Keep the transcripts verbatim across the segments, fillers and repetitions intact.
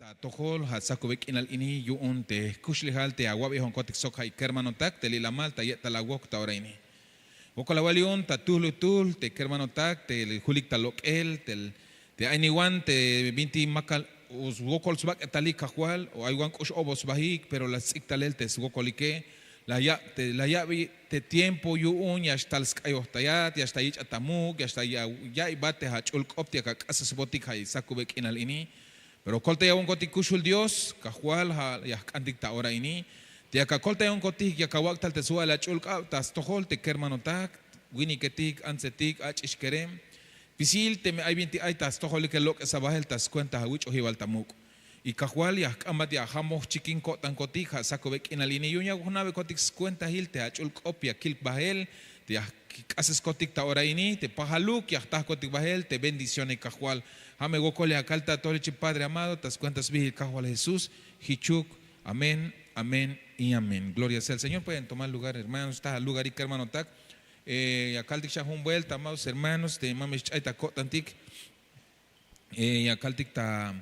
Atojol ja' sakube k'inal ini yu'un te jkuxlejal te awabijonkotik sok ja' kermanotak te lilamal ta ye'tal awok ta ora ini. Wokol awal yu'un ta tuhlujtuhl te kermanotak te julik ta lok'el te ay niwan te binti makal wokol sbak'etalik kajwal o ay wan k'ux obol sbajik pero la sts'ik talel te swokolike. La yab' te tiempo yu'un ya xtal sk'ayojtayat ya xtal yich'at amuk ya xtal ya'iybat te ach'ul k'op te yak ak'asesbotik ja' sakube k'inal ini. Pero koltayawonkotik kuxul dios kajwal ja' ya jk'antik ta ora ini. Te yak akoltayawonkotik yak awak' tal te swa'el ach'ul k'ab ta stojol te kermanotak, winiketik, antsetik, ach'ix kerem. Spisil teme ay bintik ay ta stojolike lok'es abajel ta skuenta awich'ojibal ta muk'. Y kajwal ya jk'ambat ya jamoj chikin ko'tankotik ja' sakube k'inal ini yu'un ya jna'bekotik skuentahil te ach'ul k'op ya kil bajel te ya jk'aseskotik ta ora ini te pajaluk ya jtajkotik bajel te bendicionil kajwal. Ja' me wokol ya kal ta atojolich padre amado ta skuenta sbijil kajwal jesús. Jichuk. Amén. Amén. Y amén gloria sea el señor pueden tomar lugar hermanos ta alugarik kermanotak. Ya kaltik xan jun buelta amados hermanos te ma me xch'ay ta ko'tantik. Ya kaltik ta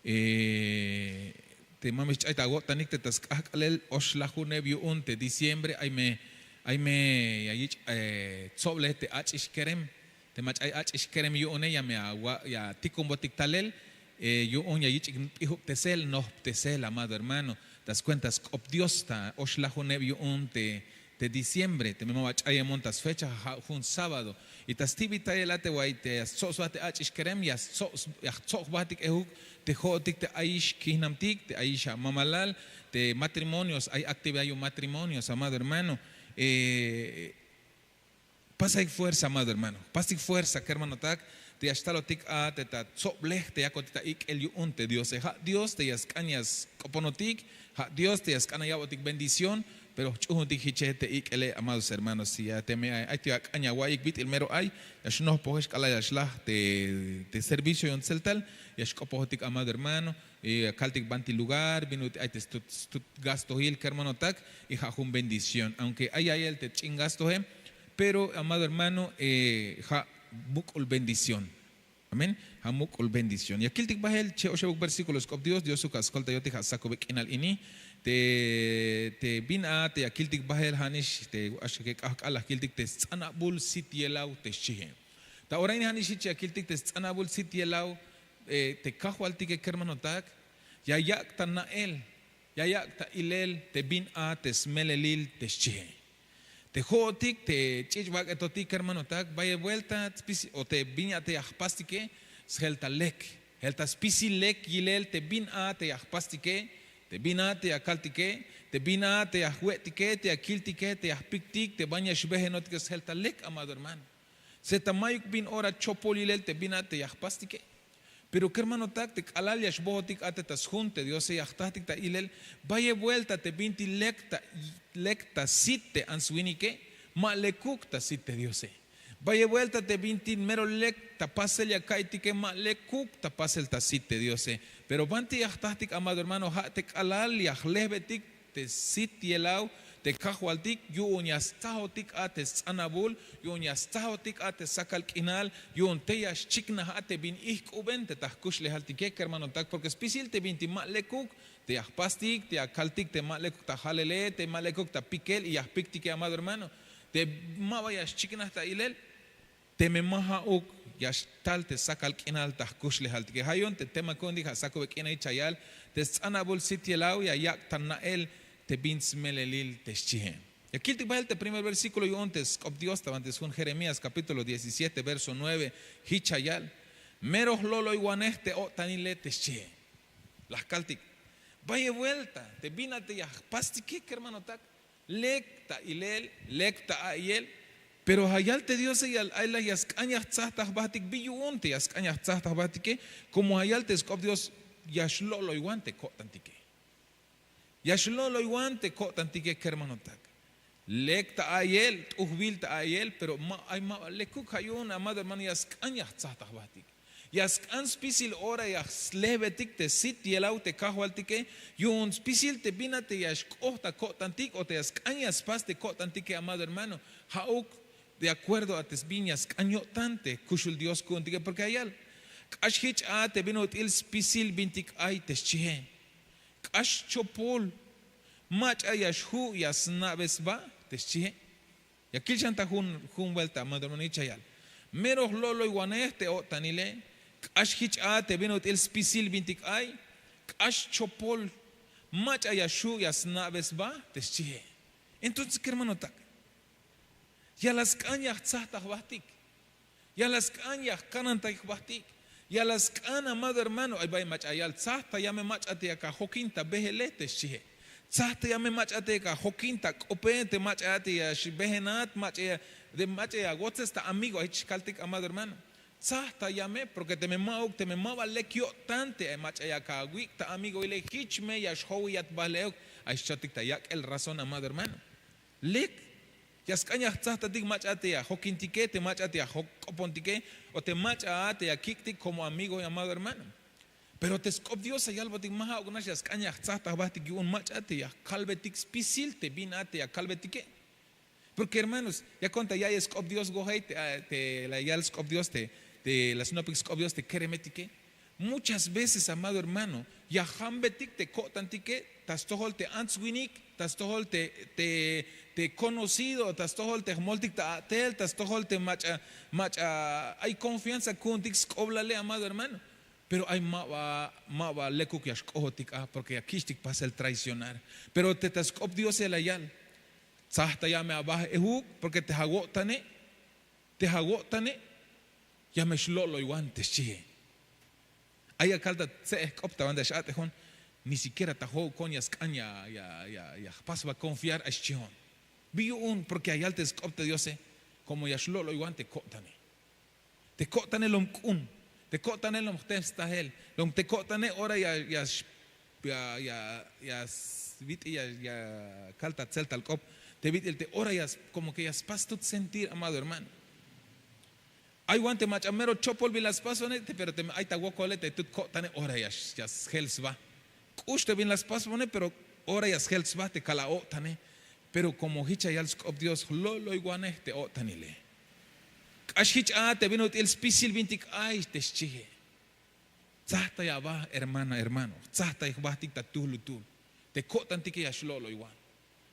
te ma me xch'ay ta awo'tanik te ta sk'ajk'alel oxlajuneb yu'un te diciembre ay me ay me ya yich' tzoblej te ach'ix kerem. Te mach'a ay ach'ix kerem yu'une ya me awa' ya atikunbotik talel. Yu'un ya yich'ik p'ijubtesel nojptesel amado hermano ta skuenta sk'op dios ta oxlajuneb yu'un te diciembre teme ma ba ch'ayemon ta sfecha ja' jun sábado. Y ta stibitayel a te way te ya stsob sba te ach'ix kerem ya stsob ya jtsob jbatik ejuk te jo'otik te ayix kijnamtik te ayix amamalal te matrimonios ay aktividad yu'un matrimonios amado hermano. Pasayik fuerza amado hermano pasik fuerza kermanotak te ya xtalotik a te ta tsoblej te yakotik ta ik'el yu'un te diose ja' dios te ya sk'an ya sk'oponotik. Ja' dios te ya sk'an ya ya'botik bendición. Pero jch'uhuntik jiche te ik'ele amados hermanos si ya teme ay ay te ak'an ya awa'iyik bit'il mero ay ya xnojpojex k'alal ya xlaj te servicio yu'un tseltal ya xk'opojotik amado hermano. Ya kaltik banti lugar bin ut'il ay te stut gastohil kermanotak. Y ja' jun bendición aunke ay ya'iyel te ch'in gastohe pero amado hermano ja' muk'ul bendición. Amén. Ja' muk'ul bendición ya kiltik bahel che oxebuk versíkulo sk'op dios diosuk askoltayotik ja' sakube k'inal ini. Te bin a te ya kiltik bahel ja' nix te axke k'ajk'al la kiltik te stz'anabul sit yelaw te xchihe. Ta ora ini ja' nix jich ya kiltik te stz'anabul sit yelaw te kajwaltike kermanotak. Ya yak' ta na'el ya yak' ta ilel te bin a te smelelil te xchihe. Te jo'otik te ch'ich' bak'etotik kermanotak bayel buelta spisil o te bin a te ya jpastike sjel ta lek jel ta spisil lek yilel te bin a te ya jpastike te bin a te ya kaltike te bin a te ya jwe'tike te ya kiltike te ya jpiktik te ban ya xbejenotike sjel ta lek amado hermano. Seta mayuk bin ora chopol yilel te bin a te ya jpastike. Pero kermanotak te k'alal ya xbojotik a te ta sjun te diose ya jtajtik ta ilel bayel buelta te bintik lek ta sit te ants-winike ma lekuk ta sit te diose. Bayel buelta te bintik mero lek ta pasel ya ka'iytike ma lekuk ta pasel ta sit te diose. Pero banti ya jtajtik amado hermano ja' te k'alal ya jlejbetik te sit yelaw te kajwaltik yu'un ya stzajotik a te stz'anabul yu'un ya stzajotik a te sakal k'inal yu'un tey ya xchiknaj a te bin ijk'uben te ta jkuxlejaltike kermanotak porke spisil te bintik ma lekuk te ya jpastik te ya kaltik te ma lekuk ta jalele te ma lekuk ta pikel y ya jpiktike amado hermano te ma ba ya xchiknaj ta ilel. Teme ma ja'uk ya xtal te sakal k'inal ta jkuxlejaltike ja' yu'un te tema ku'untik ja' sakube k'inal jich ya yal te stz'anabul sit yelaw ya yak' ta na'el te bin smelelil te xchihe. Ya kiltik bahel te primer versíkulo yu'un te sk'op dios ta banti sjun jeremías kapítulo diecisiete verso nueve. Jich ya yal mero jlo'loywanej te o'tanile te xchihe. La jkaltik bayel buelta te bin a te ya jpastike kermanotak lek ta ilel lek ta a'iyel. Pero ja' yal te diose ya ay laj ya sk'an ya jtzaj ta jbahtik bi yu'un te ya sk'an ya jtzaj ta jbahtike komo ja' yal te sk'op dios ya xlo'loywan te ko'tantike. Ya xlo'loywan te ko'tantike kermanotak lek ta a'iyel t'ujbil ta a'iyel pero ma ay ma ba lekuk ja' yu'un amado hermano ya sk'an ya jtzaj ta jbatik. Ya sk'an spisil ora ya slehbetik te sit yelaw te kajwaltike yu'un spisil te bin a te ya xk'oht ta ko'tantik o te ya sk'an ya spas te ko'tantike amado hermano. Ja'uk de akuerdo a te sbin ya sk'an yo'tan te kuxul dios ku'untike porke ya yal K'ax jich a te bin ut'il spisil bintik ay te xchihe. K'ax chopol, mach'a ya xju' ya sna'be sba te xchihe. Ya kil xan ta jun vuelta, amado hermano, jich ya yal: mero jlo'loywanej te o'tanile. K'ax jich a te bin ut'il spisil bintik ay. K'ax chopol, mach'a ya xju' ya sna'be sba te xchihe. Entonces kermanotak, ya la sk'an ya jtzaj ta jbahtik. Ya la sk'an ya jkanantay jbahtik. Ya la sk'an, amado hermano, ay bay mach'a ya yal: tzaj ta ya me mach'a te ya kajokin ta behele te xchihe. Tzaj ta ya me mach'a te ya kajokin ta k'ope, te mach'a ya te ya xbehenat, mach'a ya, te mach'a ya awotzes ta amigo, ay jich kaltik, amado hermano. Tzaj ta ya me, porke teme ma'uk, teme ma ba lek yo'tan te mach'a ya kawik' ta amigohile, jich me ya xjowiyat bahl euk. Ay xchotik ta yak'el razón, amado hermano. Lek ya sk'an ya jtzajtatik mach'a te ya jokintike, te mach'a te ya jok k'opontike, o te mach'a a te ya kik'tik komo amigo, amado hermano. Pero te sk'op Dios ya yalbotik ma ja'uk nax ya sk'an ya jtzaj ta jbahtik yu'un mach'a te ya kalbetik spisil te bin a te ya kalbetike. Porke hermanos, ya konta ya'iyel sk'op Dios wohey te la yal sk'op Dios te la snopik sk'op Dios te keremetike. Muchas veces, amado hermano, ya jambetik te ko'tantike ta stojol te ants-winik, ta stojol te konocido, ta stojol te jmoltik ta a'tel, ta stojol te mach'a ay konfianza ku'untik sk'oblale, amado hermano. Pero ay ma ba lekuk ya xk'ohotik a, porke ya kich'tik pasel traicionar. Pero te ta sk'op Diose la yal: tzaj ta ya me aba ehuk, porke te awo'tane, te awo'tane ya me xlo'loywan te xchihe. Ay ya kal ta tse'ej k'op ta banti ya x-a'tejon, ni sikiera ta jo'ukon ya sk'an ya jpas ba konfiar, ay xchihon. Bi yu'un? Porke ya yal te sk'op te Diose: komo ya xlo'loywan te ko'tane. Te ko'tane lom k'un, te ko'tane lom jtehp stahel, lom te ko'tane ora ya ya ya bit'il ya kal ta tseltal k'op, te bit'il te ora ya komo ke ya spas tut sentir, amado hermano. Ay wan te mach'a mero chopol bin la spasbone, pero teme ay ta wokole te tut ko'tane ora ya sjel sba. K'ux te bin la spasbone, pero ora ya sjel sba te kal a-o'tane. Pero komo jich ya yal sk'op Dios: jlo'loywanej te o'tanile. K'ax jich a te bin ut'il spisil bintik ay te xchihe. Tzajtay aba, hermana, hermano, tzajtay jbahtik ta tuhlutuhl. Te ko'tantike ya xlo'loywan.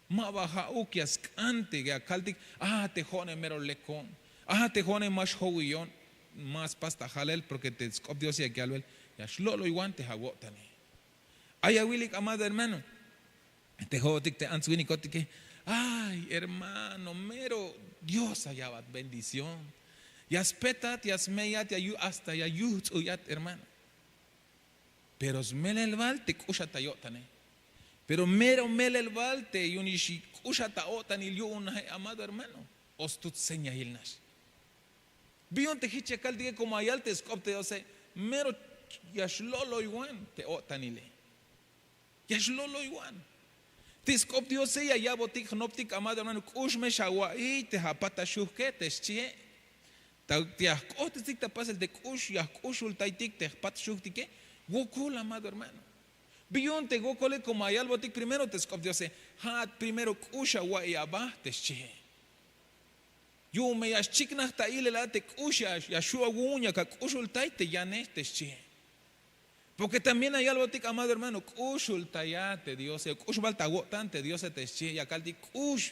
Ma ba ja'uk ya sk'an te ya kaltik: a te jo'one mero lekon, a te jo'one ma xjowiyon. Ma spas ta jalel, porke te sk'op Diose ya yalbel: ya xlo'loywan te awo'tane. Ay awilik, amado hermano, te jo'otik te ants-winikotike: ay hermano, mero Dios ya ya'bat bendición, ya spetat, ya smeyat, ya hasta ya yuhts'uyat, hermano. Pero smelel bal te k'uxat ta yo'tane. Pero mero melel bal te yu'unix k'uxat ta o'tanil yu'un nahe, amado hermano, o stut señahil nax. Bi yu'un te jich ya kaltike, komo ya yal te sk'op te Diose: mero ya xlo'loywan te o'tanile. Ya xlo'loywan. Te sk'op Diose ya ya'botik jnoptik, amado hermano, k'ux me xawa'iy te apat ta xujke te xchihe. Ta ya jk'ohtestik ta pasel te k'ux ya jk'uxultaytik te jpat xujtike, wokol, amado hermano. Bi yu'un te wokole, komo ya yalbotik primero te sk'op Diose: ja'at primero k'ux awa'iy aba te xchihe. Yu'un me ya xchiknaj ta ilel a te k'ux ya xju' awu'un ya ak'uxultay te yane te xchihe. Porke también ya yalbotik, amado hermano, k'uxultaya te Diose, k'ux bal ta awo'tan te Diose te xchihe, ya kaltik k'ux.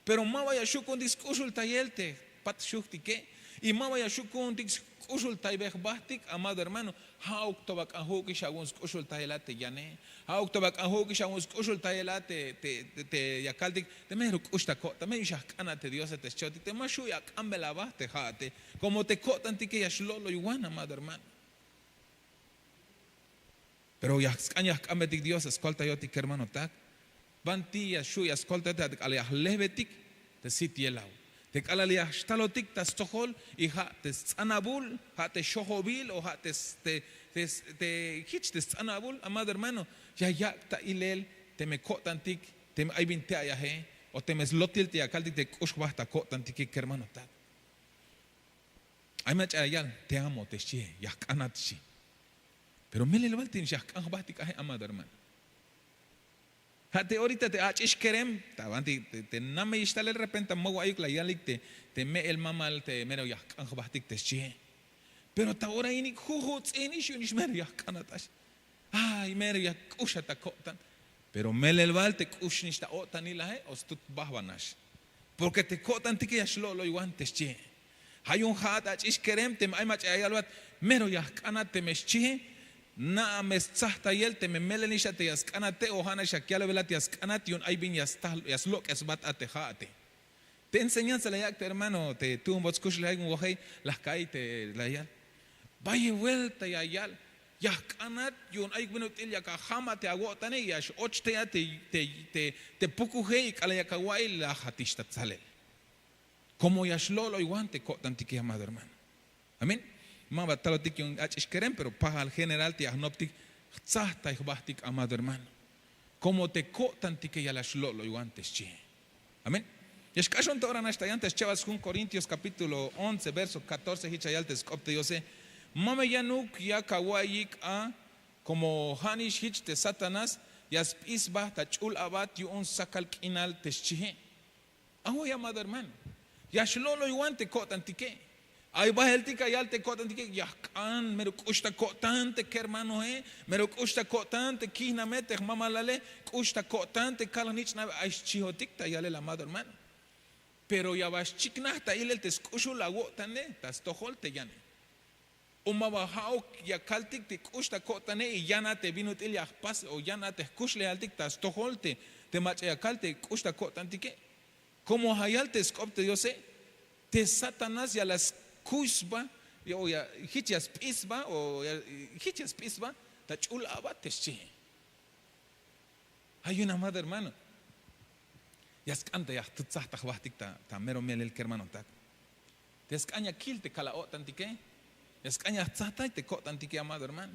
Pero ma ba ya xju' ku'untik sk'uxultayel te jpat xujtike, y ma ba ya xju' ku'untik sk'uxultaybe jbahtik, amado hermano. Ja'uk to ba k'an ju'ukix awu'un sk'uxultayel a te yane. Ja'uk to ba k'an ju'ukix awu'un sk'uxultayel a te ya kaltik te mero k'ux ta ko'tan, mero ya jk'anat te Diose te xchihotik, te ma xju' ya ak'anbel aba te ja'ate. Komo te ko'tantike ya xlo'loywan, amado hermano. Pero ya sk'an ya jk'anbetik Dios, skoltayotik, kermanotak. Banti ya xju' ya skoltayotik? Te k'alal ya jlehbetik te sit yelaw, te k'alal ya xtalotik ta stojol, y ha' te sts'anabul, ha' te xojobil, o ha' te jich te sts'anabul, amado hermano, ya yak' ta ilel teme ko'tantik, teme ay bin te'ayaje, o teme slotil te ya kaltik te k'ux jba ta ko'tantike, kermanotak. Ay mach'a ya yal: te amo, te xchihe, ya jk'anat, xchi. Pero melel bal te nix ya jk'an jbahtik aje, amado hermano. Ha te orita te ach'ix kerem ta banti te nameyix talel, repente ma ba ayuk la yalik te me'el mamal te mero ya jk'an jbahtik te xchihe. Pero ta ora inik juju' ts'inix yu'unix mero ya jk'anat ax. Ay mero ya k'uxat ta ko'tan. Pero melel bal te k'uxnix ta o'tanil aje o stut bajbanax. Porke te ko'tantike ya xlo'loywan te xchihe. Ja' yu'un ja'at ach'ix kerem teme ay mach'a ya yalbat mero ya jk'anat teme xchihe. Na'a me stsajtayel teme melel nix a te ya sk'anate o ja' nax ya yalbelat ya sk'anat yu'un ay bin ya slok'esbat a te ja'ate. Te enseñanza la yak' te hermano te tu'un bots kuxlejal yu'un wojey la jka'iy te la yal. Bayel buelta ya yal ya jk'anat yu'un ayuk bin ut'il yak ajam a te awo'tane ya x'och tey a te pukuje y k'alal yak awa'iy lajatix ta tsalel. Komo ya xlo'loywan te ko'tantike amado hermano. Amén. Ma ba talotik yu'un ach'ix kerem pero pajal general te ya jnoptik jtsajtay jbajtik amado hermano. Komo te ko'tantike ya la xlo'loywan te xchihe. Amén. Ya xk'axon ta ora nax ta yan ta schebas jun korintios kapítulo once verso katorce hich ya yal te sk'op te diose. Ma me yanuk yak awa'iyik a komo ja' nix hich te satanás ya sp'isba ta ch'ul abat yu'un sakal k'inal te xchihe. Awoy amado hermano, ya xlo'loywan te ko'tantike. Ay baheltik ya yal te ko'tantike ya jk'an mero k'ux ta ko'tan te kermanohe, mero k'ux ta ko'tan te kijname te jmamalale, k'ux ta ko'tan te kal jnich'nabe ay xchihotik ta yalel amado hermano. Pero ya ba xchiknaj ta ilel te sk'uxul awo'tane ta stojol te yane. O ma ba ja'uk ya kaltik te k'ux ta ko'tane y yan a te bin ut'il ya jpas o yan a te jkuxlejaltik ta stojol te mach'a ya kal te k'ux ta ko'tantike. Komo ja' yal te sk'op te diose, te satanás ya la skuy sba o ya hich ya sp'is sba o hich ya sp'is sba ta ch'ul a'bat te xchihe. Ay yu'un amado hermano, ya sk'an te ya jtutsaj ta jbahtik ta mero melel kermanotak. Te ya sk'an ya kil te kal a'o'tantike. Ya sk'an ya jtsajtay te ko'tantike amado hermano.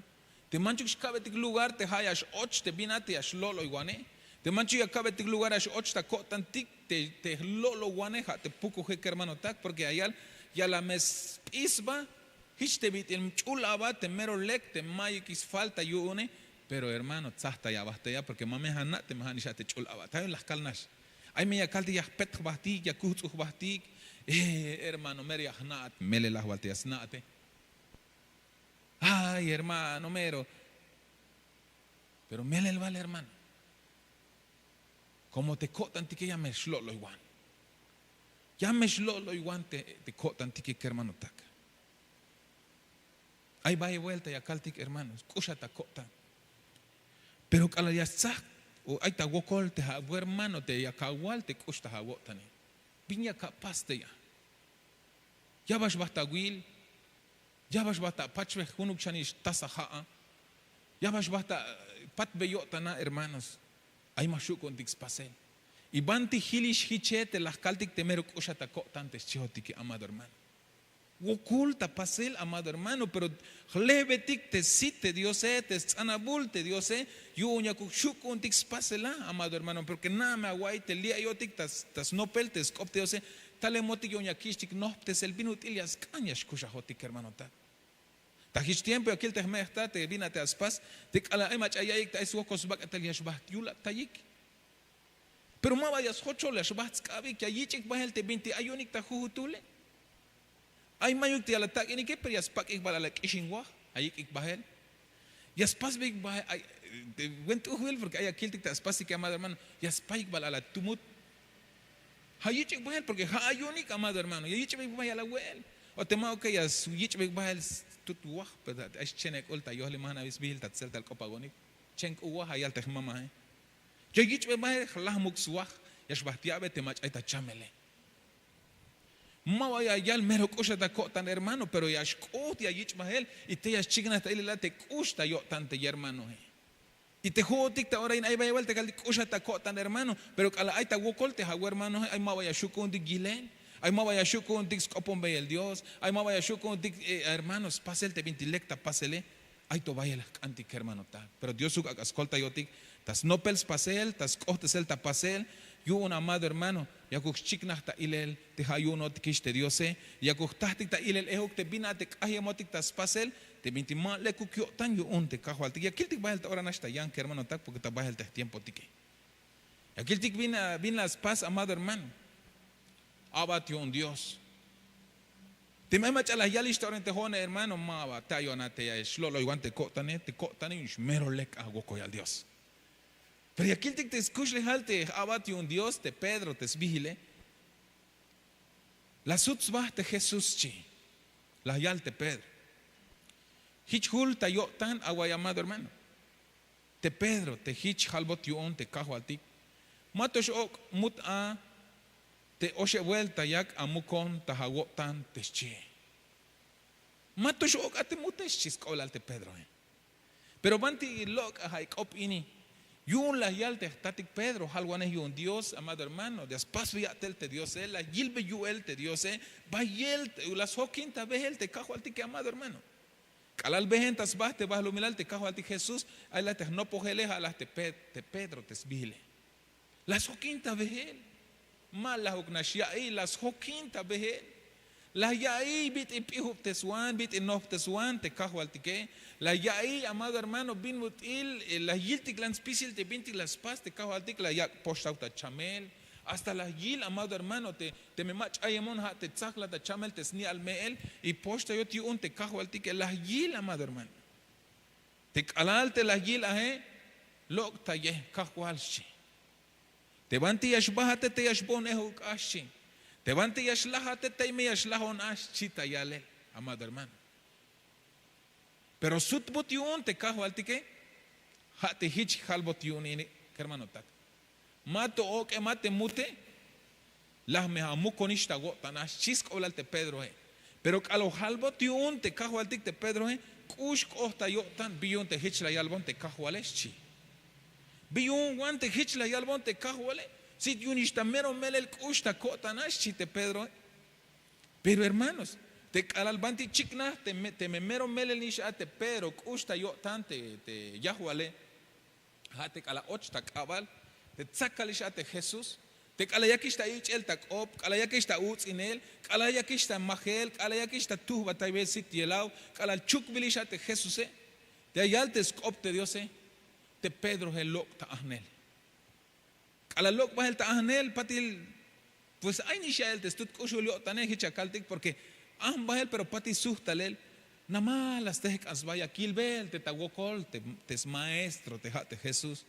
Te manchuk xka'betik lugar te ha ya x'och te bin a te ya xlo'loywane. Te manchuk ya ka'betik lugar ya x'och ta ko'tantik te jlo'loywane ha te pukuje kermanotak porke ya yal ya la me sp'is sba. Hich te bit'il ch'ul a'bat te mero lek te mayukix sfalta yu'une. Pero hermano tsajtay a'bat te ya porke ma me hana' te me ha'nix a te ch'ul a'bat ha yu'un la jkal nax. Ay me ya kaltik ya jpet jbahtik ya kuhtz'uj jbahtik. Hermano mero ya jna'at melelaj bal te ya sna'ate. Ay hermano mero. Pero melel bal hermano, komo te ko'tantike ya me xlo'loywan. Ya me xlo'loywan te ko'tantike kermanotak. Ay baye buelta ya kaltik hermano, k'uxat ta ko'tan. Pero k'alal ya stzaj o ay ta wokol te ha' wermano te yak awal te k'ux ta awo'tane. Bin yak apas te ya? Ya ba xbahta wil. Ya ba xbahta apachbej junuk xanix taza ha'a. Ya ba xbahta patbe yo'tana hermanos. Ay ma xuk'untik spasel. Y banti hilix hiche te la jkaltik te mero k'uxat ta ko'tan te xchihotike amado hermano. Wokol ta pasel amado hermano pero jlehbetik te sit te diose te stz'anabul te diose. Yu'un yakuk xuk'untik spasela amado hermano porke na'a me awa'iy te li'ayotik ta snopel te sk'op te diose. Talemotik yu'un ya kich'tik nohptesel bin ut'il ya sk'an ya xkuxajotik kermanotak. Ta hich tiempo ya kil te jme'jta te bin a te aspas te k'alal ay mach'a ya'iyik ta ay swokol sbak'etal ya xbaht yulatayik. Pero ma ba ya sjocholix ya xbaht sk'abik ya yich'ik bahel te bintik ay yu'unik ta jujutule. Ay mayuk te ya la tak'inike pero ya spak'ik bal a la k'ixin waj. Ya yik'ik bahel. Ya spasbeyik bahel. Wen t'ujbil porke ay ya kiltik ta spasik amado hermano. Ya spayik bal a la tumut. Ya yich'beyik bahel porke ha ay yu'unik amado hermano ya yich'beyik bahel ya la we'el. O te ma uke ya yich'beyik bahel stut waj. Pero ay schene k'ul ta yohlil ma jna' bi sbihil ta tzel tal k'op awo'nik. Chen k'u waj ya yal te jmamahe. Ya yich'beyik bahel jlahmuk swaj. Ya xbaht ya'be te mach'a ay ta chamele. Ma ba ya yal mero k'uxat ta ko'tan hermano pero ya xk'uht ya yich' bahel. Y te ya xchiknaj ta ilel a te k'ux ta yo'tan te yermanohe. Y te ho'otik ta ora in ay bayel te kaltik k'uxat ta ko'tan hermano. Pero k'alal ay ta wokol te ha' wermanohe ay ma ba ya xu' ku'untik yilel. Ay ma ba ya xu' ku'untik sk'oponbeyel dios. Ay ma ba ya xu' ku'untik hermano spasel te bintik lek ta pasele. Ay to bayel jk'antik kermanotak pero diosuk ak'a skoltayotik ta snopel spasel ta sk'ohtesel ta pasel. Yu'un amado hermano yakuk xchiknaj ta ilel te ha yu'unotikix te diose. Yakuk jtahtik ta ilel ehuk te bin a te k'ahyemotik ta spasel te bintik ma lekuk yo'tan yu'un te kajwaltik ya kiltik bahel ta ora nax ta yan kermanotak porke ta bahel te jtiempotike. Ya kiltik bin la spas amado hermano. A'bat yu'un dios. Teme ay mach'a la yalix ta ora te jo'one hermano, ma ba te ayo'ona te ya xlo'loywan te ko'tane, te ko'tane yu'un ix mero lek a wokolyal dios. Pero ya kiltik te skuxlejal te j'a'bat yu'un dios te pedro te sbijile. La sut sba te jesús xchi. La yal te pedro. Jich jul ta yo'tan awa' llamado hermano. Te pedro te jich jalbot yu'un te kajwaltik, ma to x'ok' mut a te oxeb buelta yak amukon ta awo'tan te xchihe. Ma to x'ok' a te mute xchi sk'oblal te pedrohe. Pero banti lok' a ja' ik'op ini. Yu'un la yal te jtatik pedro jalwanej yu'un dios amado hermano ya spasbe ya'tel te diose la yilbe yu'el te diose. Bayel la sjokin ta behel te kajwaltike amado hermano. K'alal behen ta sba te bahlumilal te kajwaltik jesús, ay la te jnopojele ja' la te pedro te sbihile. La sjokin ta behel. Ma lajuk nax ya'iy la sjokin ta behel. La ya'iy bit'il p'ijubteswan bit'il nojpteswan te kajwaltike. La ya'iy amado hermano bin ut'il la yiltiklan spisil te bintik la spas te kajwaltik la yak' poxtaw ta chamel. Hasta la yil amado hermano te teme ma ch'ayemon ja' te tzajkla ta chamel te sni'al me'el. Y poxtayot yu'un te kajwaltike la yil amado hermano. Te k'alal te la yil aje, lok' ta yehkajwal xchi. Te banti ya xbajate te ya xbohon ehuk a xchi. Te banti ya xlajate tey me ya xlaj'on a xchi ta yalel. Amado hermano, pero sutbot yu'un te kajwaltike. Ja' te jich jalbot yu'un ini kermanotak. Ma to ok'e ma te mute. Laj me amukonix ta awo'tan a xchi sk'oblal te pedrohe. Pero k'alal jalbot yu'un te kajwaltik te pedrohe, k'ux k'oht ta yo'tan bi yu'un te jich la yalbon te kajwale xchi. Bi yu'un wan te jich la yalbon te kajwale? Sit yu'unix ta mero melel k'ux ta ko'tan a xchi te pedrohe. Pero hermanos, te k'alal banti chiknaj teme mero melelnix a te pedro k'ux ta yo'tan te yajwale. Ja' te k'alal och ta k'abal te tzakalix a te jesús, te k'alal yakix ta ich'el ta k'op, k'alal yakix ta uts'inel, k'alal yakix ta majel, k'alal yakix ta tuhbataybe sit yelaw, k'alal chukbilix a te jesuse. Te ya yal te sk'op te diose, te pedroje lok' ta ajnel. K'alal lok' bahel ta ajnel patil, pues ay nix ya'el te stut k'uxul yo'tane jich ya kaltik porke ajn bahel pero patil suht talel. Namal la stehk'an sba ya kilbel te ta wokol te smaestro te ja' te jesús.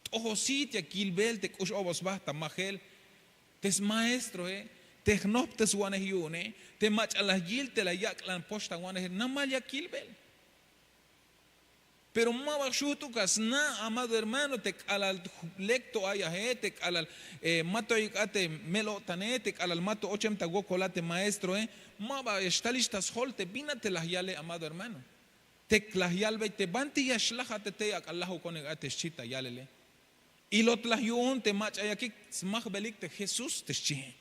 T'ojosit ya kilbel te k'ux obol sba ta majel, te smaestrohe, te jnojpteswanej yu'une, te mach'a la yil te la yak'lan poxtawaneje namal ya kilbel. Pero ma ba xujt'uk a sna' amado hermano te k'alal lek to ay aje te k'alal ma to ayik a te mel-o'tane te k'alal ma to ochem ta wokol a te maestroe. Ma ba ya xtalix ta sjol te bin a te laj yale amado hermano. Te laj yalbey te banti ya xlajat te tey ak'a lajukonik a te xchi ta yalele. Ilot laj yu'un te mach'a yakik smajbelik te jesús te xchihe.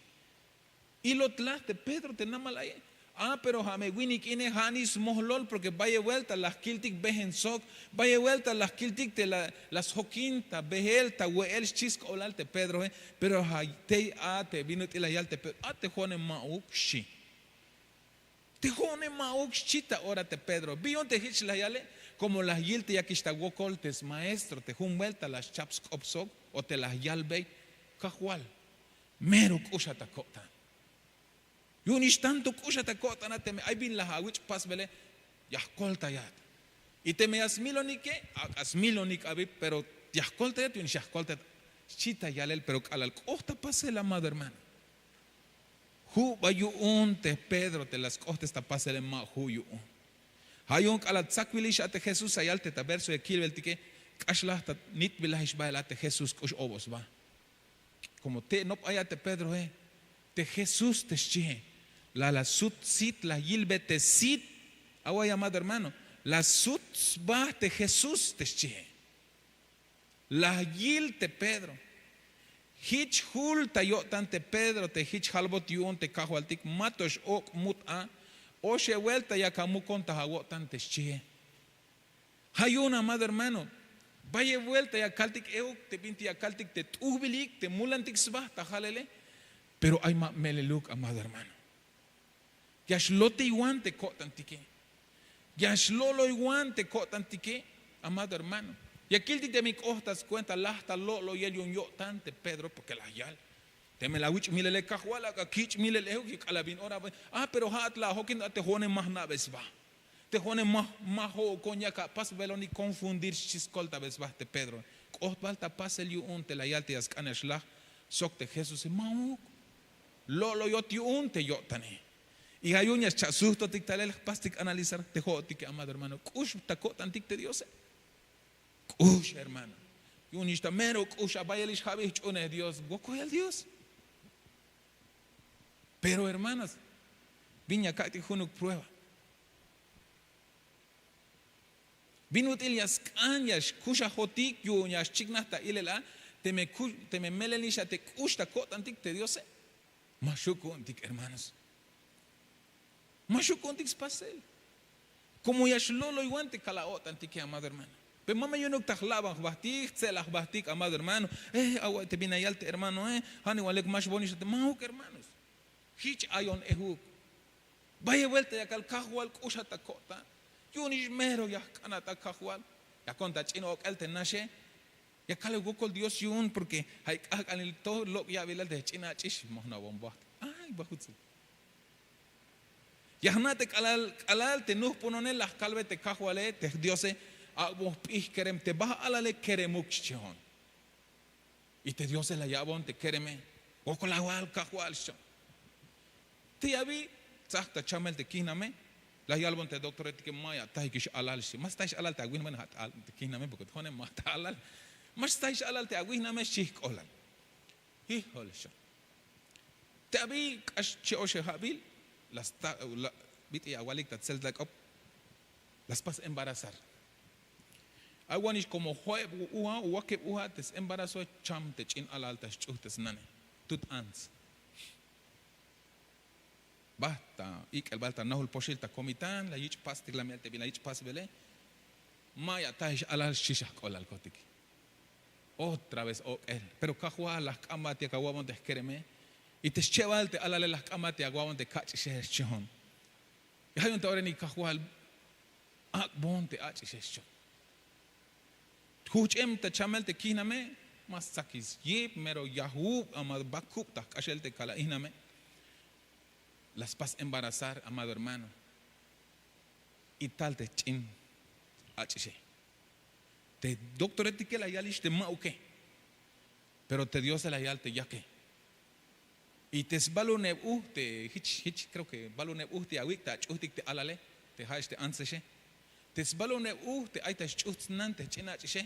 Ilot laj te pedro te namal aye. A pero ja' me winik ine ja' nix smojlol porke bayel buelta laj kiltik behen sok. Bayel buelta laj kiltik te la sjokin ta behel ta we'el xchi sk'oblal te pedroe. Pero ja' tey a te bin ut'il laj yal te pedro a te jo'one ma'uk xchi. Te jo'one ma'uk xchi ta ora te pedro bi yu'un te jich laj yale. Komo laj yil te yakix ta wokol te smaestro te jun buelta laj xchap sk'op sok o te laj yalbey. Kajwal, mero k'uxat ta ko'tan. Yu'un ix tanto k'uxat ta ko'tan a teme ay bin laj awich' pasbele. Ya jkoltayat. Y teme ya smilonike ak'a smilonik abi pero ya jkoltayat yu'un ix ya jkoltayat. Xchi ta yalel pero k'alal k'oht ta pasel amado hermano. Ju' ba yu'un te pedro te la sk'ohtes ta pasele ma' ju' yu'un. Ja' yu'un k'alal tzakbilix a te jesús ya yal te ta verso ya kilbeltike. K'ax laj ta nitbilajix bahel a te jesús k'ux obol sba. Komo te' nop ay a te pedroe, te jesús te xchihe. La la sut sit la yilbe te sit. Awa' llamado hermano, la sut sba te jesús te xchihe. Laj yil te pedro. Jich jul ta yo'tan te pedro te jich jalbot yu'un te kajwaltik ma to x'ok' mut a. Oxeb buelta yak amukon ta awo'tan te xchihe. Ja' yu'un amado hermano, bayel buelta ya kaltik ehuk te bintik ya kaltik te t'ujbilik te mulantik sba ta jalele. Pero ay ma meleluk amado hermano. Ya xlotiywan te ko'tantike. Ya xlo'loywan te ko'tantike. Amado hermano, ya kiltik te bin k'oht ta skuenta laj ta lo'loyel yu'un yo'tan te pedro porke laj yal. Teme la awich' milele kajwal, ak'a kich' milel ejuk y k'alal bin ora. Ah, pero ha'at la ajokin a te jo'one ma jna'be sba. Te jo'one ma ma jo'okon yak apasbelonik konfundir xchi skoltabe sba te Pedro. K'ot bal ta pasel yu'un te la yal te ya sk'an ya xlaj sok te Jesuse? Ma'uk. Lo'loyot yu'un te yo'tane. Y ja' yu'un ya xcha' sujtotik talel jpastik analizar te jo'otike, amado hermano, k'ux ta ko'tantik te Diose. K'ux, hermano. Yu'unix ta mero k'ux a bayelix ja'bix jch'uunej Dios, wokoyel Dios. Pero hermanos, bin ya kak'tik junuk prueba. Bin ut'il ya sk'an ya xkuxajotik yu'un ya xchiknaj ta ilel a? Teme melel nix a te k'ux ta ko'tantik te Diose. Ma xu' ku'untik, hermanos. Ma xu' ku'untik spasel. Komo ya xlo'loywan te kal a o'tantike, amado hermano. Pe ma me yu'unuk ta jlaban jbahtik, jtse'laj jbahtik, amado hermano. Eh, awa' te bin la yal te hermanoe, ha niwan lek ma xbohonix a te, ma'uk, hermanos. Jich ayon ejuk. Bayel buelta ya kal, Kajwal, k'uxat ta ko'tan. Yu'unix mero ya jk'anat a Kajwal. Yakon ta ch'in ok'el te naxe. Ya kalbe wokol Dios yu'un, porke ay k'ajk'anil to lok' ya'bilal te jch'in ach'ix, ma jna'bon bohtik. Ay, ba jutsil. Ya jna' te k'alal, k'alal te nujpunone la jkalbe te Kajwale, te jDiose, ak'bon jp'ij kerem, te ba alale keremuk, xchi jo'on. Y te Diose la ya'bon te kereme. Wokol awal, Kajwal, xchi jo'on. Te abi, tsaj ta chamel te kijname, la yalbon te doctoretike, maya atajikix alal, xchi. Ma staix alal te awijname, naja' te kijname, porke jo'one ma ta alal. Ma staix alal te awijname, xchi jk'olal. Híjole, xchi. Te abi k'ax chi oxe ja'bil, la sta, la, bit'il awalik ta tseltal k'op, la spas embarazar. Ay wanix komo jo'eb uha o wakeb uha te s'embarazoe, cham te ch'in alal ta xch'uj te snane, tut ants. Baht ta ik'el bal ta nojol poxil ta Comitán, la yich' pastik, la miyal te bin la yich' pasbele. Maya atajix alal, xchi, xa jk'olalkotik. Otra vez ok'el, pero Kajwal, la jk'anbat yak awa'bon te jkereme. Y te schebal te alale la jk'anbat yak awa'bon te kach'ixe, xchi jo'on. Y ja' yu'un te orain, Kajwal, ak'bon te ach'ixe, xchi jo'on. Jujch'em ta chamel te kijname, ma stsakix yip, mero yajub, ama bakub ta jk'axel te kal a ijname. La spas embarazar, amado hermano. Y tal te ch'in ach'ixe. Te doctoretike la yalix te ma'uke, pero te Diose la yal te yake. Y te sbaluneb uj te jich, jich, creo que baluneb uj te awik' ta ach'ujtik te alale, te ja'ex te antsexe. Te sbaluneb uj te ay ta xch'uj tsnan te jch'in ach'ixe.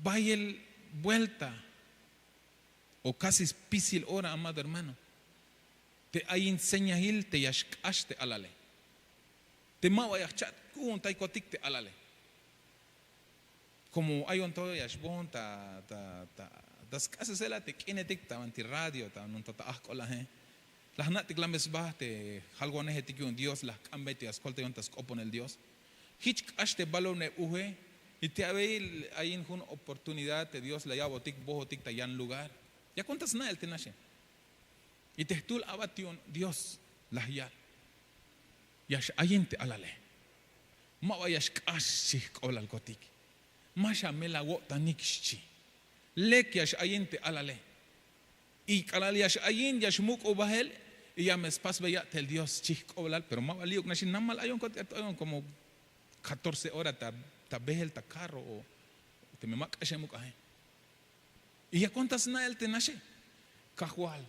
Bayel buelta o casi spisil ora, amado hermano, te ayin señahil te ya xk'ax te alale. Te ma ba ya jcha' ku'untaykotik te alale. Komo ayon to ya xbohon ta, ta, ta, ta sk'asesel a te k'inetik ta banti radio, ta banti to ta ajk'olaje. La jna'tik la me sba te jalwanejetik yu'un Dios, la jk'anbey te ya skoltayon ta sk'oponel Dios. Jich k'ax te baluneb uje. Y te abey ayin jun oportunidad te Dios la ya'botik bohotik ta yan lugar. Yakon ta sna'el te naxe. Y te jtul abat yu'un Dios, la yal: Ya x-ayin te alale. Ma ba ya xk'ax, xchi jk'olalkotik. Ma xamel awo'tanik, xchi. Lek ya x-ayin te alale. Y k'alal ya x-ayin, ya xmuk'ub bael, y ya me spasbey ya'tel Dios, xchi jk'oblal. Pero ma ba li'uk naxe, namal ayonkotik, ayon como catorce hora ta, ta behel ta carro, o teme ma k'axem uk'aje. Y yakon ta sna'el te naxe: Kajwal,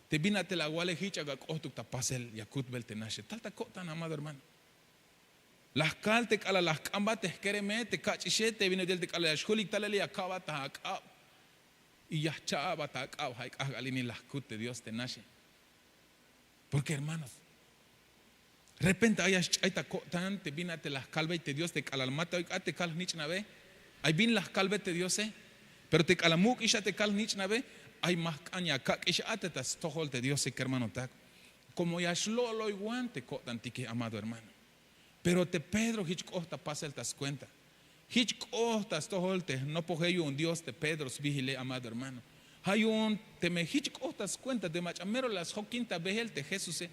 te bin a te la awale, jich ak'a k'ohtuk ta pasel ya kutbel te naxe. Tal ta ko'tan, amado hermano. La jkal te k'alal la jk'anbat te jkereme, te kach'ixe, te bin ut'il te k'alal ya xjulik talele, ya ka'bat ta ak'ab. Y ya jcha'bat ta ak'ab, ja' ay k'ajk'al ini la jkut te Dios te naxe. Porke, hermanos, repente ay ya xch'ay ta ko'tan te bin a te la jkalbey te Dios, te k'alal ma te oyuk a te kal jnich'nabe, ay bin la jkalbe te Diose. Pero te k'alal muk'ix a te kal jnich'nabe, ay ma jk'an ya akak'ix a te ta stojol te Diose, kermanotak. Komo ya xlo'loywan te ko'tantike, amado hermano. Pero te Pedro jich k'oht ta pasel ta skuenta. Jich k'oht ta stojol te jnopoje yu'un Dios te Pedro sbihile, amado hermano. Ja' yu'un teme jich k'oht ta skuenta te mach'a mero la sjokin ta behel te Jesuse,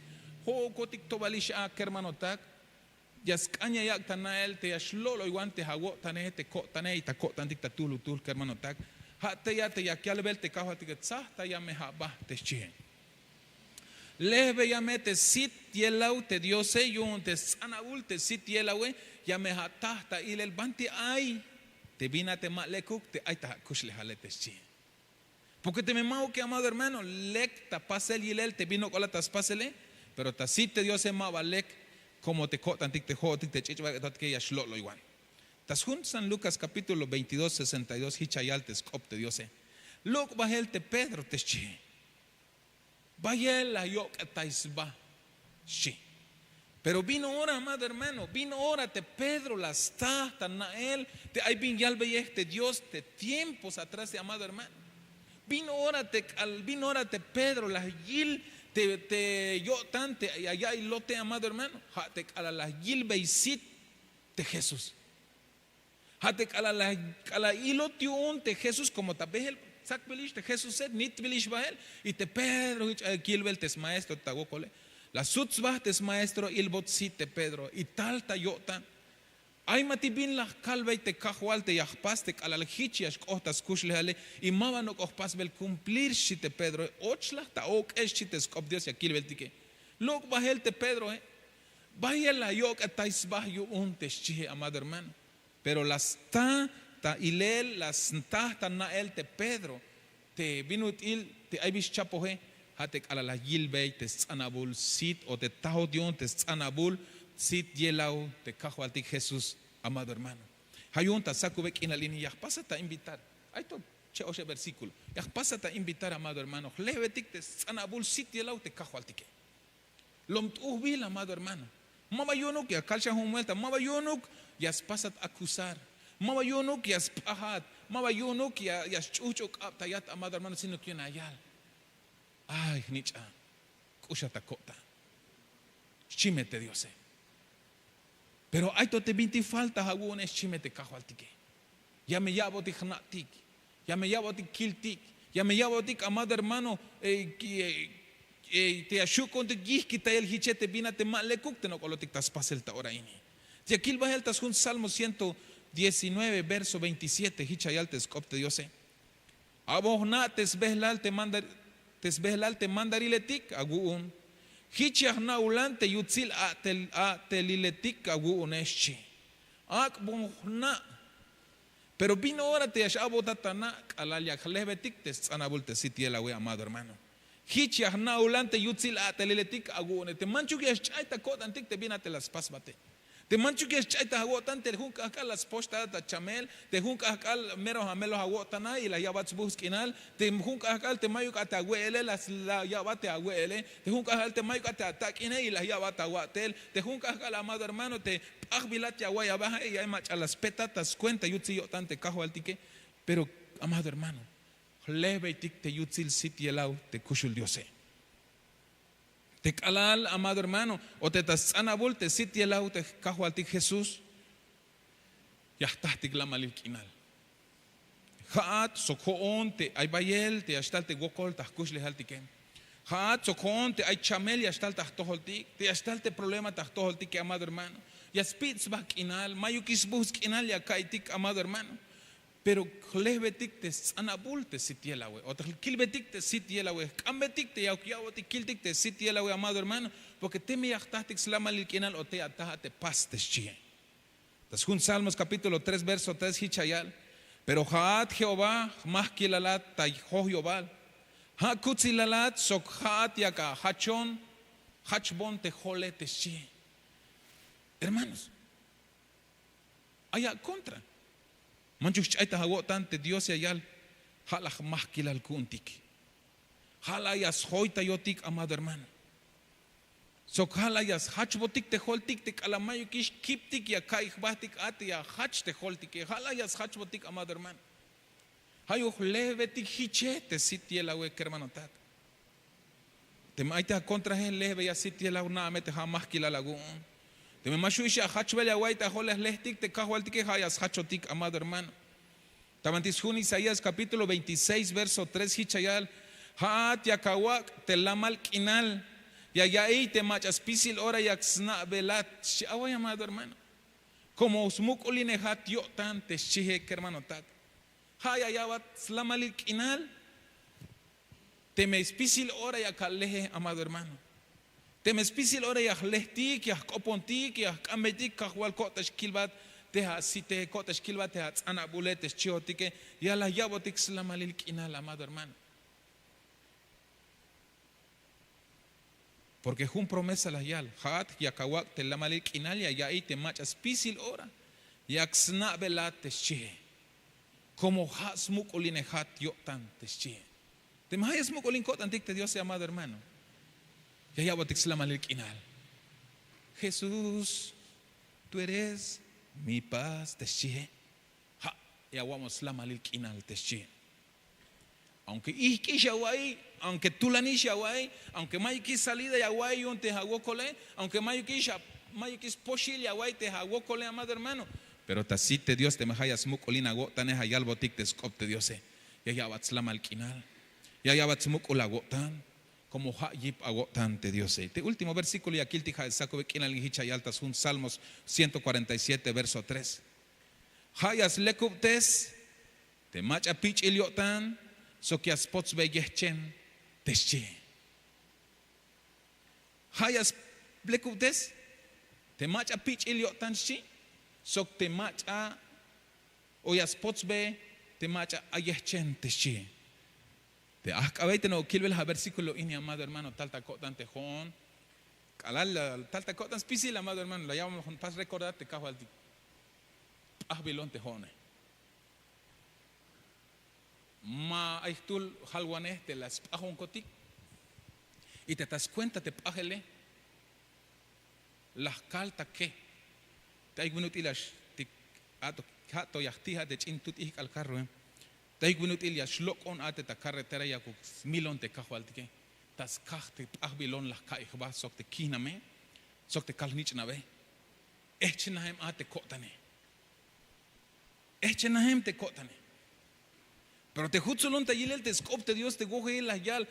jo'okotik tobalix a, kermanotak. Ya sk'an ya yak' ta na'el te ya xlo'loywan te awo'tane, te ko'tane, y ta ko'tantik ta tuhlutuhl, kermanotak. Ja' te ya te yak yalbel te kajwaltike, tsajtaya me ja' ba te xchihe. Lejbeya me te sit yelaw te diose yu'un te sts'anabul te sit yelawe. Ya me ja' taj ta ilel banti ay te bin a te ma lekuk te ay ta ja' kuxlejale te xchihe. Porke teme ma'uke amado hermano, lek ta pasel yilel te bin ok'ola ta spasele. Pero ta sit te diose ma ba lek, komo te ko'tantik te jo'otik te ch'ich'bak'etatike ya xlo'loywan. Ta sjun san lukas kapítulo veintidós sesenta y dos hich ya yal te sk'op te diose. Lok' bahel te pedro te xchihe. Bayel la yok'etay sba, xchi. Pero bin ora amado hermano, bin ora te pedro la sta ta na'el te ay bin yalbeyej te dios te tiempos atrás te amado hermano. Bin ora te k'al bin ora te pedro la yil te yo'tan te ya ya'ilote amado hermano, ja' te k'alal la yilbey sit te jesús. Ja' te k'alal ilot yu'un te jesús komo ta behel, tsakbilix te jesuse nitbilix bahel. Y te pedro hich ay kilbel te smaestro ta wokole. La sut sba te smaestro ilbot sit te pedro y tal ta yo'tan. Ay ma ti bin la jkalbey te kajwal te ya jpas te k'alal hich ya xk'oht ta skuxlejale. Y ma ba nok'o jpasbel kumplir xchi te pedroe. Och la jta ok'el xchi te sk'op dios ya kilbeltike. Lok' bahel te pedroe. Bayel la yok'etay sba yu'un te xchihe amado hermano. Pero la sta ta ilel la sta ta na'el te pedro te bin ut'il te ay bi xchapoje. Ja' te k'alal la yilbey te sts'anabul sit o te tajot yu'un te sts'anabul sit yelaw te kajwaltik jesús. Amado hermano, ja' yu'un ta sakube k'inal ini ya jpasat ta invitar. Ay to che oxe versíkulo. Ya jpasat ta invitar amado hermano jlejbetik te sts'anabul sit yelaw te kajwaltike. Lom t'ujbil amado hermano. Ma ba yu'unuk ya kal xan jun muelta ma ba yu'unuk ya spasat akusar. Ma ba yu'unuk ya sp'ajat. Ma ba yu'unuk ya sch'uhch'u k'abtayat amado hermano sino ke yu'un ya yal. Ay jnich'a. K'uxat ako'tan. Xchime te diose. Pero ay to te bintik falta awu'une xchime te kajwaltike. Ya me ya'botik jna'tik. Ya me ya'botik kiltik. Ya me ya'botik amado hermano. Te ya xu' ku'untik yijkitayel hiche te bin a te ma lekuk te nok'olotik ta spasel ta ora ini. Ya kil bahel ta sjun salmo ciento diecinueve verso veintisiete hich ya yal te sk'op te diose. Abo jna' te sbehlal te mandariletik awu'un. Hich ya jna'ulan te yutsil a'teliletik awu'une xchi. Ak'bon jna'. Pero bin ora te ya x'a'botat ta na' k'alal ya jlejbetik te sts'anabul te sit yelawe amado hermano. Hich ya jna'ulan te yutsil a'teliletik awu'une te manchuk ya xch'ay ta ko'tantik te bin a te la spasbate. Te manchuk ya xch'ay ta awo'tan te jun k'ahk'al la spoxtaat ta chamel. Te jun k'ahk'al mero ameloj awo'tana y la ya'bat sbuh sk'inal. Te jun k'ahk'al te mayuk a te awe'ele la ya'bat te awe'ele. Te jun k'ahk'al te mayuk a te atak'ine y la ya'bat awa'tel. Te jun k'ahk'al amado hermano te p'ajbilat ya awa'iy abaje y ay mach'a la spetat ta skuenta yutsil yo'tan te kajwaltike. Pero amado hermano, jlejbeytik te yutsil sit yelaw te kuxul diose. Te k'alal amado hermano, o te ta sts'anabul te sit yelaw te kajwaltik jesús. Ya jtajtik lamalil k'inal. Ja'at sok jo'on te ay bayel te ya xtal te wokol ta jkuxlejaltike. Ja'at sok jo'on te ay chamel ya xtal ta jtojoltik te ya xtal te problema ta jtojoltike amado hermano. Ya spit' sba k'inal mayukix sbuh sk'inal ya ka'iytik amado hermano. Pero jlejbetik te sts'anabul te sit yelawe o te jkilbetik te sit yelawe jk'ambetik te ya ya'botik kiltik te sit yelawe amado hermano. Porke teme ya jtajtik slamalil k'inal o te ya ataj a te pas te xchihe. Ta sjun salmos kapítulo tres verso tres hich ya yal. Pero ja'at jehová jmajkilalat ta jojyobal. Ja' kutsilalat sok ja'at yak ajachon jachbon te jole te xchihe. Hermanos, ay akontra. Manchuk xch'ay ta awo'tan te dios ya yal. Ja' la jmajkilal ku'untik. Ja' la ya sjoytayotik amado hermano. Sok ja' la ya sjachbotik te joltik te k'alal mayukix kiptik ya ka'iy jbahtik a te ya jach te joltike ja' la ya sjachbotik amado hermano. Ja' yuj lejbetik jiche te sit yelawe kermanotak. Teme ay te akontraje lejbeya sit yelaw na'a me te ja' majkilal awu'un. Teme ma xu' ix ajachbel ya awa'iy te ajolej lejtik te kajwaltike ja' ya sjachotik amado hermano. Ta banti sjun isaías kapítulo veintiséis verso tres hich ya yal. Ja'at yak awak' te lamal k'inal ya ya'iy te mach'a spisil ora yak sna'belat xchi away amado hermano. Komo smuk'ulinejat yo'tan te xchihe kermanotak. Ja' ya ya'bat slamalil k'inal. Teme spisil ora ya kal leje, amado hermano. Teme spisil ora ya jlejtik, ya jk'opontik, ya jk'ambeytik, kajwal, ko'tax kilbat te ja' site, ko'tax kilbat te ja' ts'anabule te xchijotike. Ya la ya'botik slamalil k'inal, amado hermano. Porke jun promesa la yal, ja'at yak awak' te lamalil k'inal ya ya'iy te mach'a spisil ora. Yak sna'belat te xchie. Komo ja' smuk'ulinejat yo'tan te xchie. Teme ja' ya smuk'ulin ko'tantik te diose, amado hermano, ya ya'botik slamalil k'inal. Jesús, tú eres mi paz te xchie. Ja' ya awa'bon slamalil k'inal te xchie. Aunke ijk'ix ya awa'iy, aunke tulanix ya awa'iy, aunke mayukix salida ya awa'iy yu'un te ja' awokole, aunke mayukix spoxil ya awa'iy te ja' awokole, amado hermano. Pero ta sit te dios teme ja' ya smuk'ulin awo'tane, ja' yalbotik te sk'op te diose. Ya ya'bat slamal k'inal. Ya ya'bat smuk'ul awo'tan. Komo ja' yip awo'tan te diose. Te último versíkulo ya kiltik ja' sakube k'inal jich ya yal ta sjun salmos ciento cuarenta y siete verso tres. Ja' ya slekubtes te mach'a pich'il yo'tan sok ya spotsbe yejchen te xchie. Ja' ya slekubtes te mach'a pich'il yo'tan xchi, sok te mach'a o ya spotsbe te mach'a ayejchen te xchi. Te ajk'abey te no kilbel ja' versíkulo ini, amado hermano, tal ta ko'tan te jo'on. K'alal tal ta ko'tan spisil, amado hermano, la ya'bon jun pas rekordar te kajwaltik p'ajbilon te jo'one. Ma ay jtul jalwanej te la sp'ajonkotik. Y te ta skuenta te p'ajele la jkal ta ke. Te ay bin ut'il ya xtik, ja' to ya jtija te ch'in tut ijk'al karroe. Te ay bin ut'il ya xlok'on a te ta karretera, yakuk smilon te kajwaltike. Ta skaj te p'ajbilon la jka'iy jba sok te kijname sok te kal jnich'nabe. Ehchenajem a te ko'tane. Ehchenajem te ko'tane. Pero te jutsulon ta yilel te sk'op te dios te wojel la yal,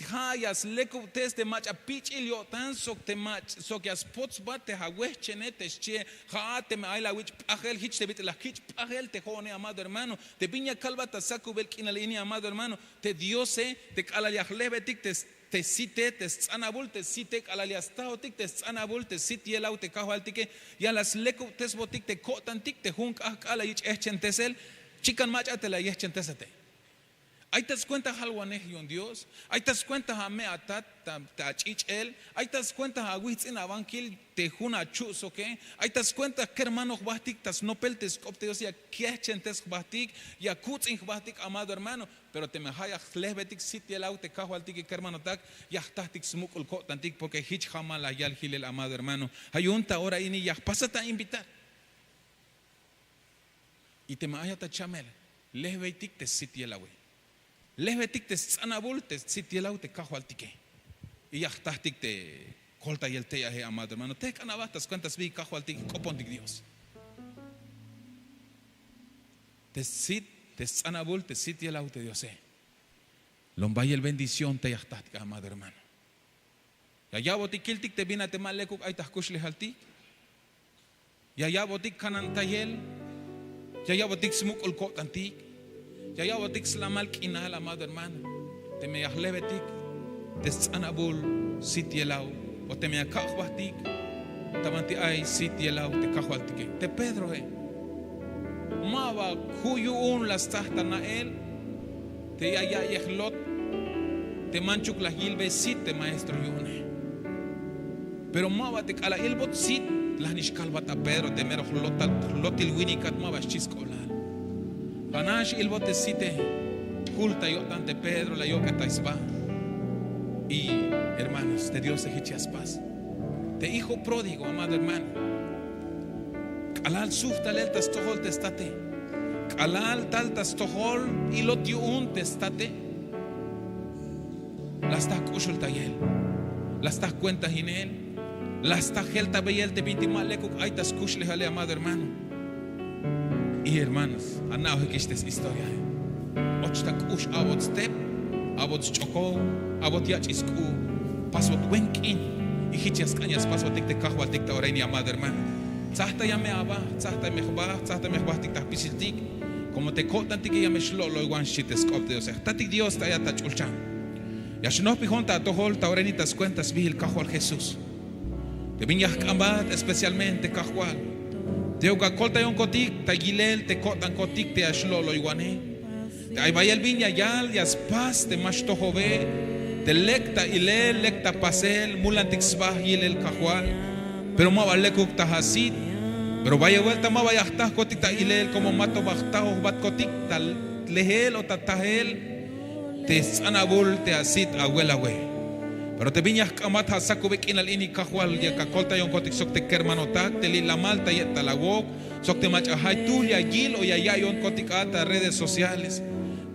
ja' ya slekubtes te mach'a pich'il yo'tan sok te mach'a sok ya spotsbat te ja' wejchene te xchie. Ja'at teme ay la awich' p'ajel, jich te bit'il la jich' p'ajel te jo'one, amado hermano. Te bin ya kalbat ta sakubel k'inal ini, amado hermano, te diose te k'alal ya jlejbetik te te site, te sts'anabul te site, k'alal ya stajotik te sts'anabul te sit yelaw te kajwaltike, ya la slekubtesbotik te ko'tantik te jun k'ajk'al la yich' ehchentesel. Chikan mach'a te la yehchentesate. Ay ta skuenta jalwanej yu'un dios, ay ta skuenta ja' me' atat ta ach'ich'el, ay ta skuenta ja' awijts'in abankil te jun achu' soke, ay ta skuenta kermano jbahtik ta snopel te sk'op te dios ya kehchentes jbahtik, ya kuts'in jbahtik, amado hermano. Pero teme ja' ya jlejbetik sit yelaw te kajwaltike, kermanotak, ya jtajtik smuk'ul ko'tantik, porke jich jamal la yal jilel, amado hermano. Ja' yu'un ta ora ini ya jpasat a invitar. Y teme ayat ta chamel, lejbeytik te sit yelawe. Lejbeytik te sts'anabul te sit yelaw te kajwaltike. Y ya jtajtik te koltayel tey aje, amado hermano. Tejk'an aba ta skuenta sbi kajwaltik, jk'opontik dios. Te sit, te sts'anabul te sit yelaw te diose. Lom bayel bendición te ya jtajtik, amado hermano. Ya ya'botik kiltik te bin a te ma lekuk ay ta jkuxlejaltik. Ya ya'botik kanantayel. Ya ya'botik smuk'ul ko'tantik. Ya ya'botik slamal k'inal, amado hermano. Teme ya jlejbetik te sts'anabul sit yelaw, o teme ya kak' jbahtik ta banti ay sit yelaw te kajwaltike. Te pedroe, ma ba ju' yu'un la stsaj ta na'el te ya ya'iyej lot te manchuk la yilbey sit te maestro yu'une. Pero ma ba te k'alal ilbot sit, la jnix kalbat a pedro te mero jlotil winikat, ma ba xchi sk'oblal. Ja'nax ilbot te site. Jul ta yo'tan te pedro, la yok'etay sba. Y hermanos, te diose jich ya spas. Te hijo pródigo, amado hermano, k'alal sujt talel ta stojol te state, k'alal tal ta stojol ilot yu'un te state, la sta jk'uxultayel, la sta jkuentajinel, la sta jeltabeyel te bintik ma lekuk ay ta skuxlejale, amado hermano. Y hermanos, ana'ojikix te shistoriae. Och ta k'ux, a'bot step, a'bot sch'okow, a'bot yach'ix sk'u', pasbot buen k'in. Y jich ya sk'an ya spasbotik te kajwaltik ta ora ini, amado hermano. Tsajtay a me aba, tsajtay me jba, tsajtay me jbahtik ta jpisiltik. Komo te ko'tantike ya me xlo'loywan, xchi te sk'op te Diose. Jtatik Dios, te ayat ta ch'ulchan, ya xnojpijon ta atojol ta ora ini ta skuenta sbiil Kajwal Jesús. Te bin ya jk'ambat especialmente, Kajwal, te yok akoltayonkotik ta yilel te ko'tankotik te ya xlo'loywane. Te ay bayel bin ya yal, ya spas te ma xtojobe, te lek ta ilel, lek ta pasel, mulantik sba yilel, Kajwal. Pero ma ba lekuk ta asit. Pero bayel buelta ma ba ya jtajkotik ta ilel, komo ma to ba jtajojbatkotik ta lehel o ta tajel te sts'anabul te asit awel awe. Pero te bin ya jk'ambat, ja' sakube k'inal ini, Kajwal, yak akoltayonkotik sok te kermanotak te li'lamal ta ye'tal awok, sok te mach'a jaytuhl ya yil o ya ya'iyonkotik a ta redes sociales.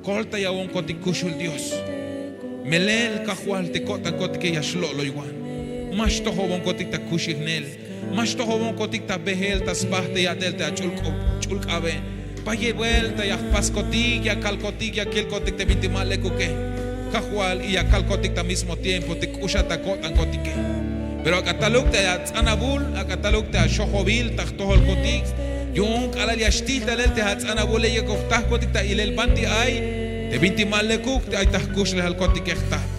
Koltayawonkotik, kuxul Dios. Melel, Kajwal, te ko'tankotike ya xlo'loywan. Ma xtojobonkotik ta kuxijnel. Ma xtojobonkotik ta beel, ta sba te ya'tel te ach'ul k'abe. Bayel buelta ya jpaskotik, ya kalkotik, ya kilkotik te bintik ma lekuke, Kajwal, y ya kalkotik ta mismo tiempo te k'uxat ta ko'tankotike. Pero ak'a taluk te ats'anabul, ak'a taluk te axojobil ta jtojolkotik, yu'un k'alal ya xtijtalel te ats'anabule, yakuk jtajkotik ta ilel banti ay te bintik ma lekuk, te ay ta jkuxlejalkotike, jtat.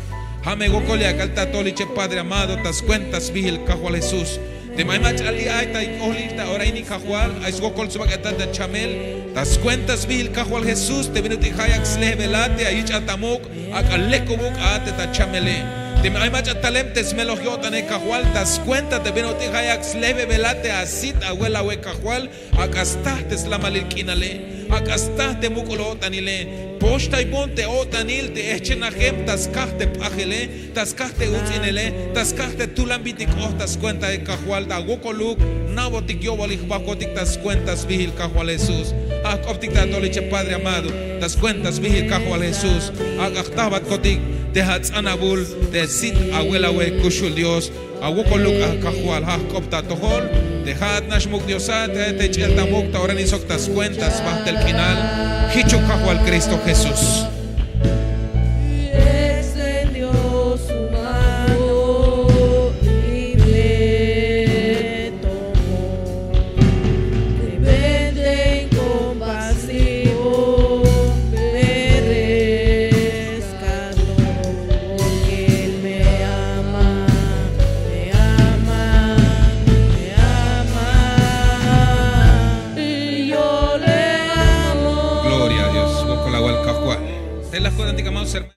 Ja' me wokol yak'al ta atoliche, Padre amado, ta skuenta sbiil Kajwal Jesús. Teme ay mach'a li' ay ta ojlil ta ora ini, Kajwal, ay swokol sbak'etat ta chamel ta skuenta sbiil Kajwal Jesús, te bin ut'il ja' yak slejbelat te ayich'at ta muk', ak'a lekubuk a te ta chamele. Teme ay mach'a talem te smeloj yo'tane, Kajwal, ta skuenta te bin ut'il ja' yak slejbelat te asit awel awe, Kajwal, ak'a staj te slamalil k'inale, ak'a staj te muk'ul o'tanile. Poxtaybon te o'tanil te ejchenajem ta skaj te p'ajele, ta skaj te uts'inele, ta skaj te tulan bintik k'ot ta skuentae, Kajwal, ta awokoluk na'botik yo'bolik jbajkotik ta skuenta sbiil Kajwal Jesús. Ja' jk'optik ta atoliche, Padre amado, ta skuenta sbiil Kajwal Jesús, ak'a jtajbatkotik te ats'anabul te sit awel awe, kuxul Dios. Awokoluk a, Kajwal, ja' jk'op ta atojol te ja'at nax muk' Diosat, te ja'at te ch'el ta muk' ta ora ini sok ta skuenta sbajtel k'inal. Jichuk, Kajwal Cristo Jesús. Gloria a Dios. Wokol awal, Kajwal. Te la ko'tantik, amados hermanos.